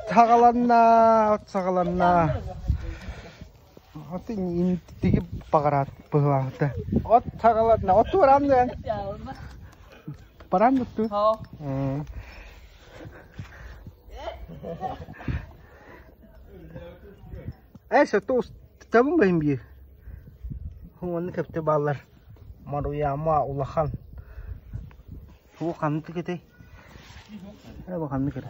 саҕаланна, от саҕаланна. От интиги баҕараат быһылаахта. От саҕаланна. Отту баран да. Баран бутту. Ээ, сото устабын баһын биир. Уонна кэпте бааллар. Маруяма улахан. Тугу ханнык этэй? Ээ, бу ханнык эрэ.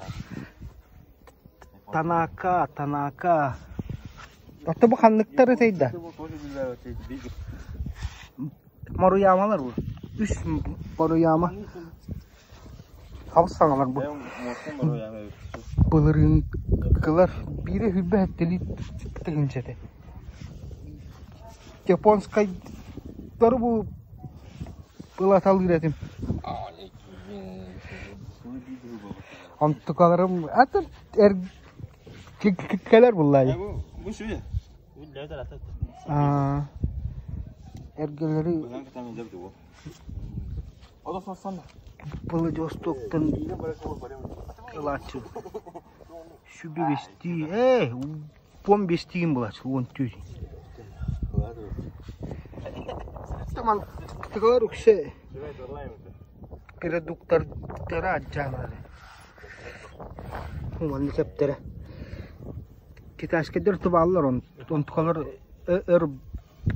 Танака, Танака. Ото бу ханныктар этэй да? Маруямалар бу. Үс Маруяма. Хабыс саҥалар бу. Былырыыҥкылар биирэ сүүрбэ сэттэлии тыһыынча этэ. Японскайдары бу ылаталыыр этим. Онтукаларым атын эр кэлэр буллаайы. Эргэлэри Владивостоктан ылааччы сүбэ бэстии ээ уон биэстиин булааччы уон түүн Тыгалар үксэ редуктордара адьаалар уонна сөптөрө китайскайдар тубааллар онтукалар өр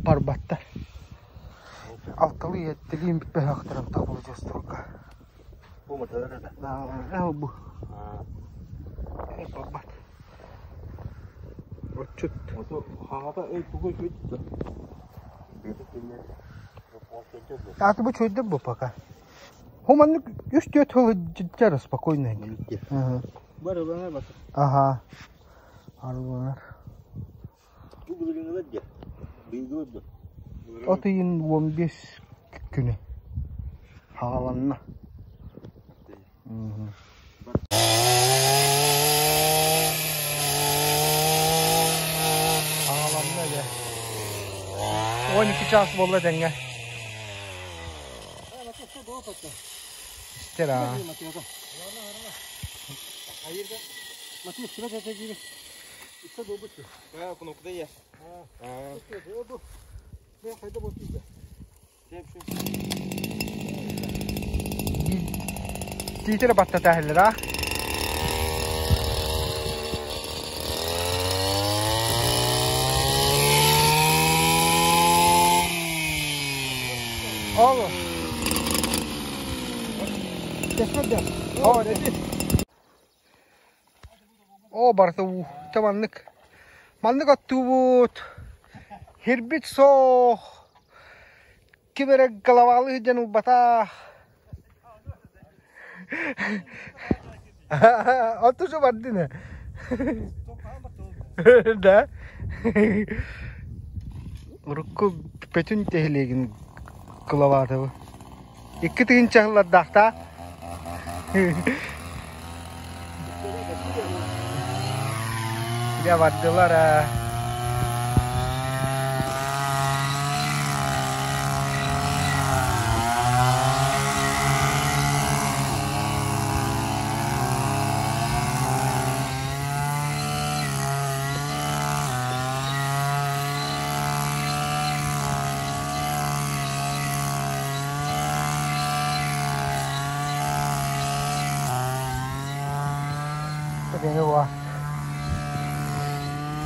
барбаттар Алталыы эттэлиин бөһөхтөрүн Владивостокка. Бу барбат. Отчут. Аты бу чөйдөр бу пока. Хуманнык үс-түөрт сыл дьара спокойно. Ага. Арыланар. От ыйын 15 күнэ хааланна. Хааланна дьэ. 12 чаас буолла дэҥҥэ. Истэр аа. Тиитэрэ баттатаһыллар аа Ол Оо, барыта уу. Чэ маннык. Маннык оттуубут. Хирбит суох. Ким эрэ головалыы сылдьан ылбатах. Отту же бардын э. Да? Урукку Петүн тэһилиэгин кылабаатыбы. Икки тыһыынча сыллардаахта. Дьэ бардылар ээ.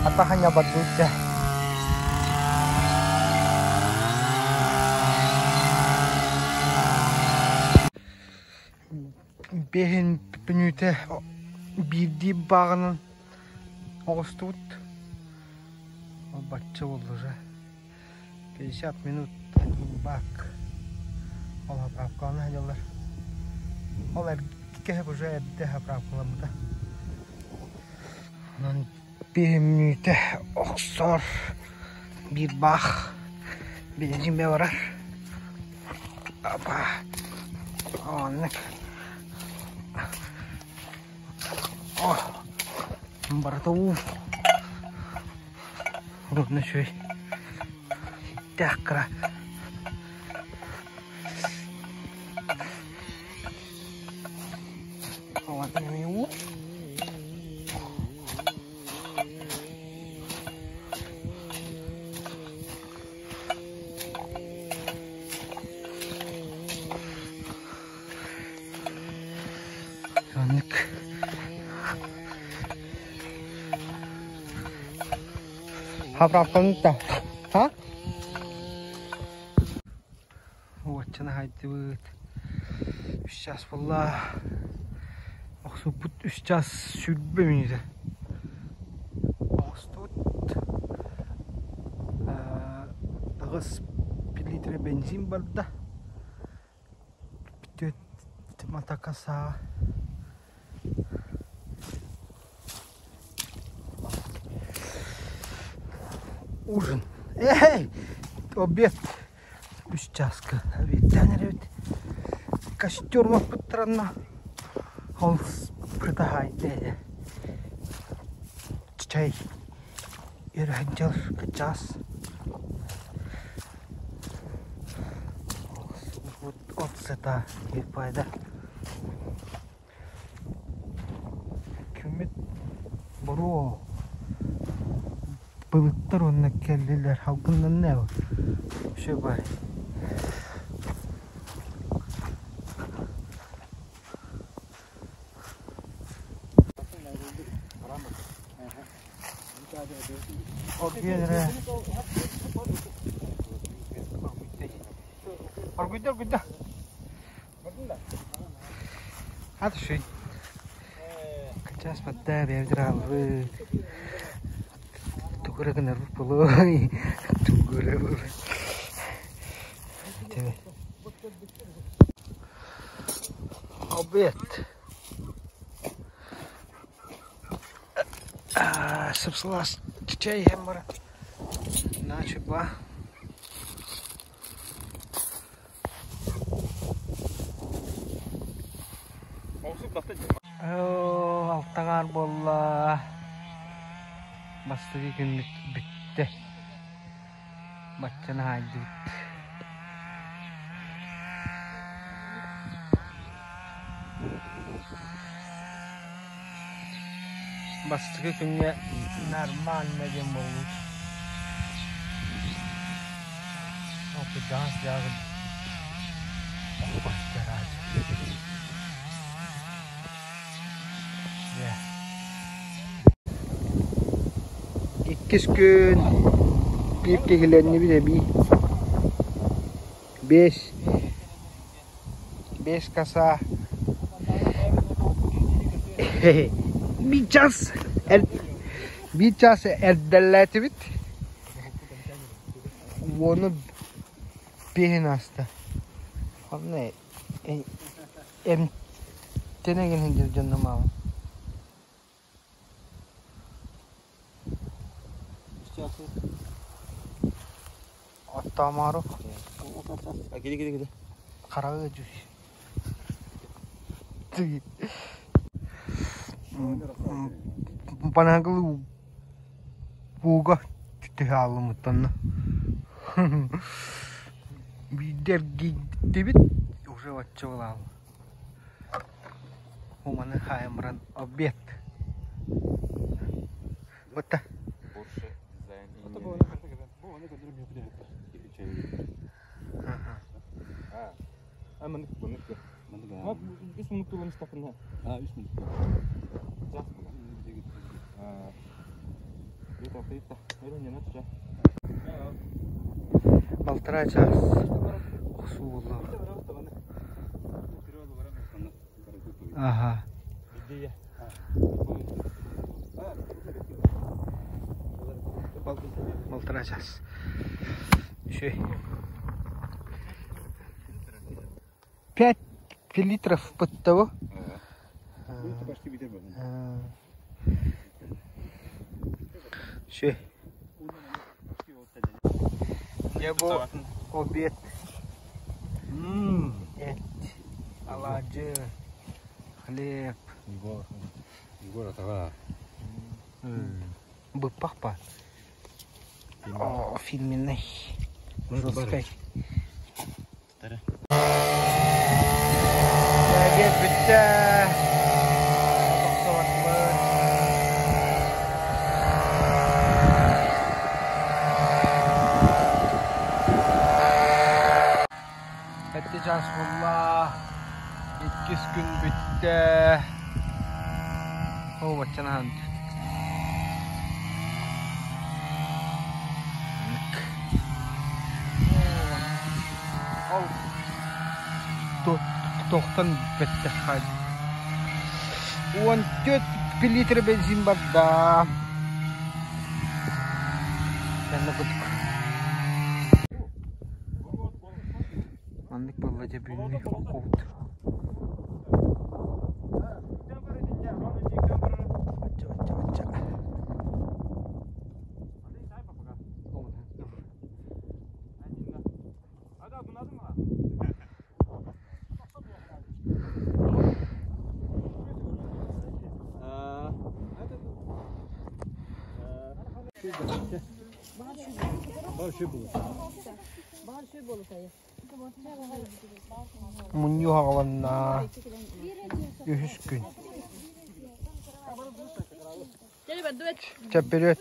Атаханя бардыычча. Биэһин мүнүүтэ биирдии бааҕынан оҕустубут. Бачча буолла уже. 50 минут один бак. Ол заправкалана сылдьаллар. Ол эргэ уже эрдэ заправкаламмыта. Онон биир мүнүүтэ охсор биир баах бензин барар. Апа. Оннук. О, барыта уу. Удобно үчүгэй. Иттээх кыра. Заправканы да? Уоччаны хайдыбыт. Үс час буолла. Охсуппут үс час 20 мүнүүтэ. Оҕустубут. Аҕыс литр бензин барда. Түөрт мотокоса. Ужин. Эй! Обед. Үс чааска обедтаан эрэбит. Костер маппыттаранна ол притаһаайда чай өрөһүнчэл час от сыта пайда Күммүт боруо былыттар уонна кэллилэр салгыннанна Все бай. Оргуйан Оргуйда, оргуйда. Хат үчүгэй. Кычаас баттаа бэйэбит аҕалбыт. Тугу эрэ гынарбыт буолуой? Тугу эрэ Обед. Сып-сылаас чэй иһэн баран Наче ба. Алтаҥаар буолла. Бастакы күммүт бүттэ. Баччаны хаайдыбыт. Бастакы күҥҥэ нормально диэн буолбут. Иккис күн биир киһилэннибит эбии. Биэс биэс коса биир час биир час эрдэлээтибит. Уону биэһин ааста. Онно эмтэнэ гин дьоннум аҕам. Оттоомоору хараҕы дьүс. Панагыл ууга түһэ хааллымыттанна. Биирдэ эргийдибит уже оччо буолаал. Уманы хаайан баран обед. Бытта. Балтараа чаас охсуу буолла. Аха. Балтараа чаас. Үчүгэй. Пять литров бытта Все. Дьэ бу обед. Эт, алаадьы, хлеб. Егор, Егор атаҕа. Быппах па. О, фирменный. Жесткий. Обед бүттэ. Тохсубатылар. Сэттэ чаас буолла. Иккис күн бүттэ. Оо, баччанаһан. Ол тохтон бэттэххэ 14 литр бензин барда. Кэннэ кутук. Маннык буолла дьэ бүгүҥҥү окуут. Оччо, оччо, оччо. Мунньуу хаҕаланна үһүс күн. Чэ, вперед!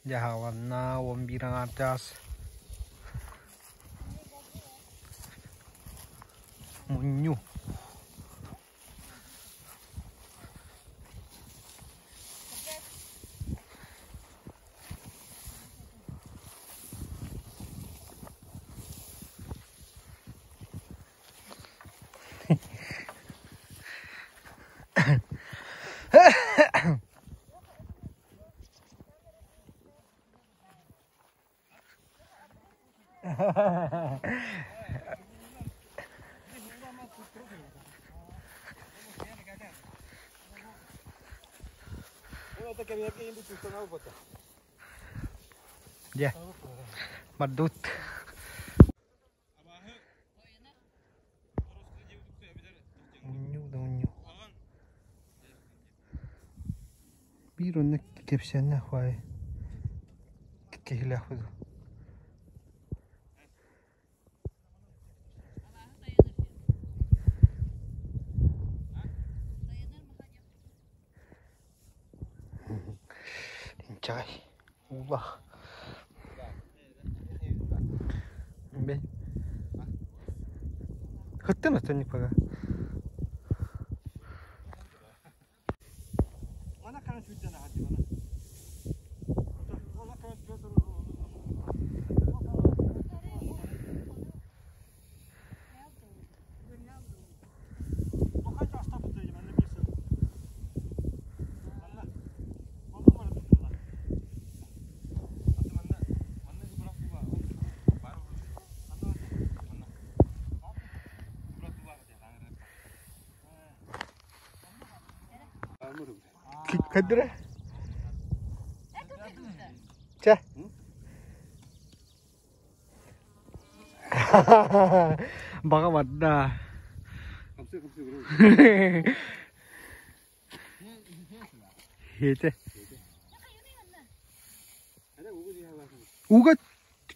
Дьаһаланна 11 аҥаар чаас. Мунньуу. Дьэ, бардыбыт. Мунньуу да мунньуу. Биир онно кэпсээннээх баайы киһилээх буолуо. Инчэҕэй уулаах. Бэй. Хыттан оттон пока. Кэддэрэ? Чэ. Баҕа барда. Хете. Уга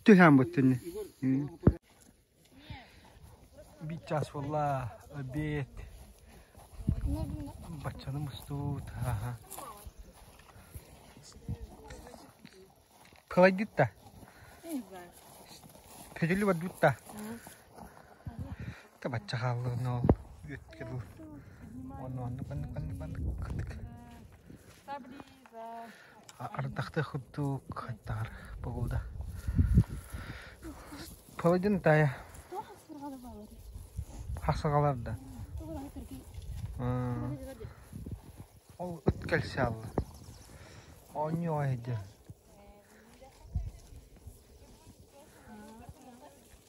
түһээн буттунни. Биир чаас буолла, обед. Баччаны мустубут. Аха. Кылайдыт да? Көтүлү барбыт да? Та бачча хааллын ол үөткэ дуу. Онно оннук оннук оннук оннук кытык. Ардахты курдук хаттаҕар погода. Паладин тая. Хасагалар да. Ол ыт кэлсэ алла. Оонньуу айдыр.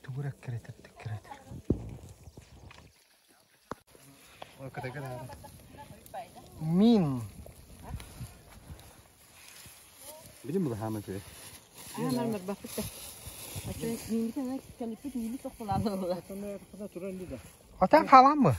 Тугу эрэ эккирэтэр тиккирэтэр. Мин. Билим бұл хаама үчүгэй. Отан хаалан бу.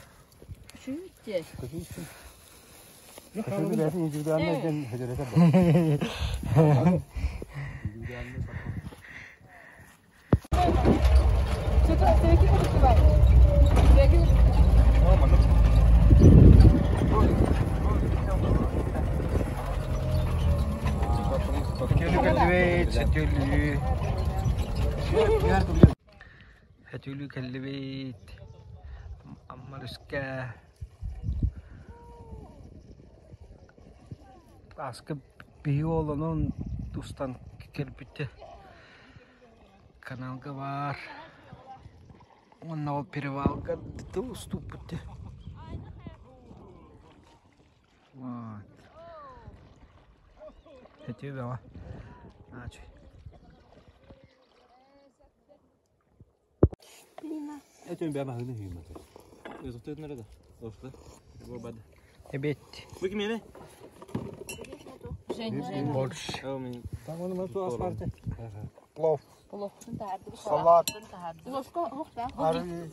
Сөтүөлүү кэллибит. Амма өрүскэ Ааскы биһиги уолунун тустан кэлбитэ каналга баар уонна ол перевалга уступпут дии. Вот. Этүү бөҕө. Аачый. Эбиэт. Борщ. Плов. Салат. Арыы.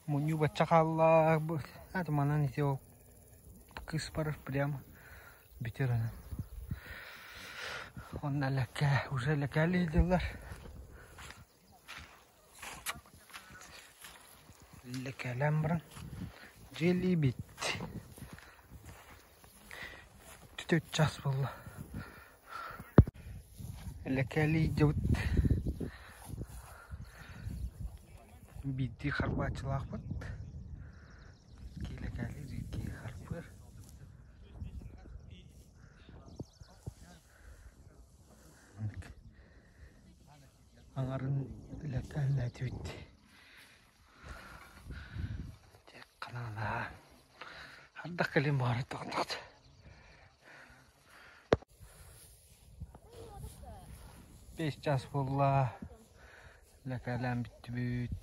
Мунньуу бачча хаалла это манан ити ол кыыс барар прямо бүтэр онон. Онно лэккэ уже лэкээлиһдилэр. Лэкээлээн баран дьиэлиибит. Түтүт час буолла. Лэкээлийдибит. Биирдии харбааччылаахпыт. Икки лэкээлиир, икки харбыыр. Аҥарын лэкээлээтибит. Дьэ, ханаалаа. Ардах кэлин баҕара тоҕонноҕут. Бэс час буолла. Лэкээлээн бүттүбүт.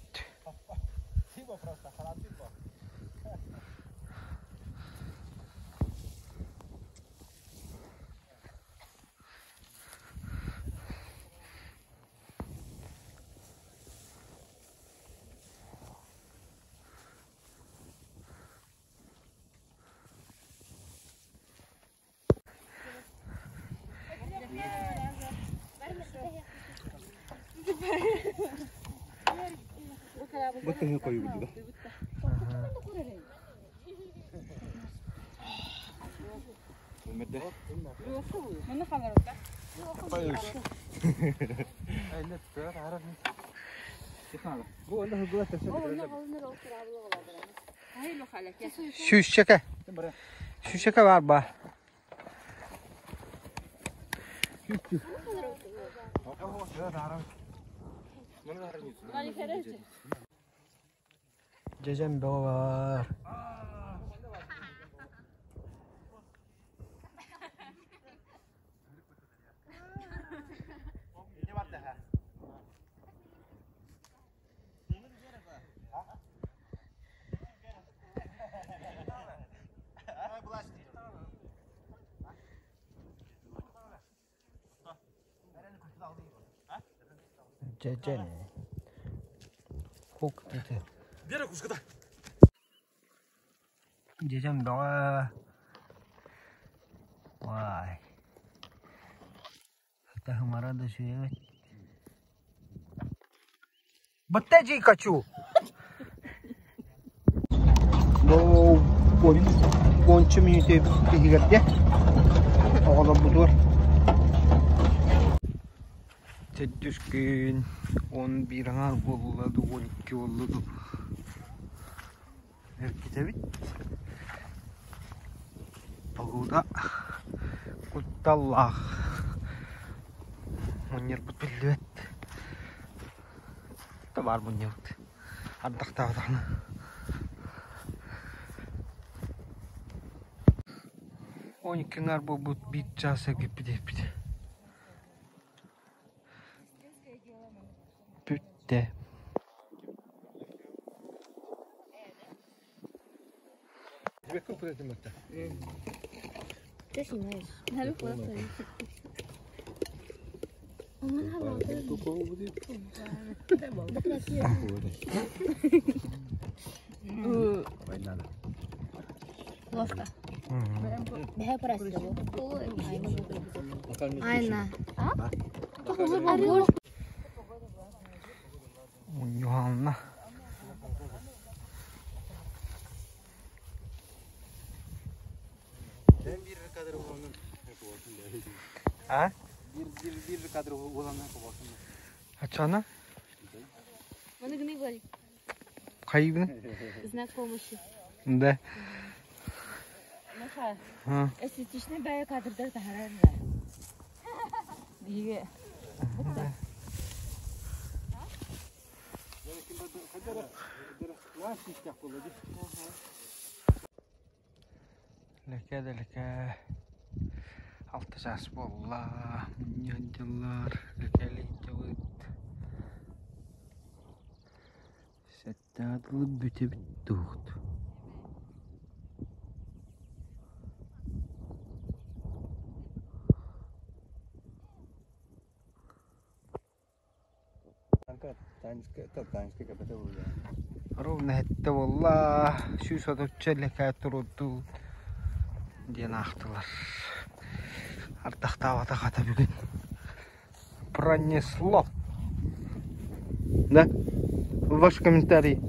Бу тыһы хойугурдуга. Сүүсчэкэ. Сүүсчэкэ баар баа. Дьэдьэн бөҕө баар. Дьэдьэн. Хук диэтэ. Дьэдьэн бөҕө. Вай. Таһымара да үчүгэй. Баттажи хочу. Бу уонча мүнүүтэ иһигэрдэ оҕолорбутугар Төрдүс күн 11 аҥаар буолла дуу, 12 буолла дуу Эргитэбит. Погода кутталлаах. Мунньарбыт биллибэт. Табаар мунньабыт. Ардахтаабатаҕына. 12 аҥаар буолбут биир чаас эргиппит эппит. Бүттэ. Что снимаешь? Ложка. Айна. Мунньуһална. А? Ачана? Хайыбын? Знак помощи. Да. Эстетичный бэйэ кадрдар таһарар Биһиги Лэкэ да лэкэ алта чаас буолла, мунньан дьыллар, лэкэлэйдибит. Сэттэҕэ дылы бүтэбит дуоҕут. Ровно эттэ буолла, 130 лэкээ турурдуу диэн аахтылар. Ардахтаабатах хата бүгүн. Пронесло. Да? Ваш комментарий.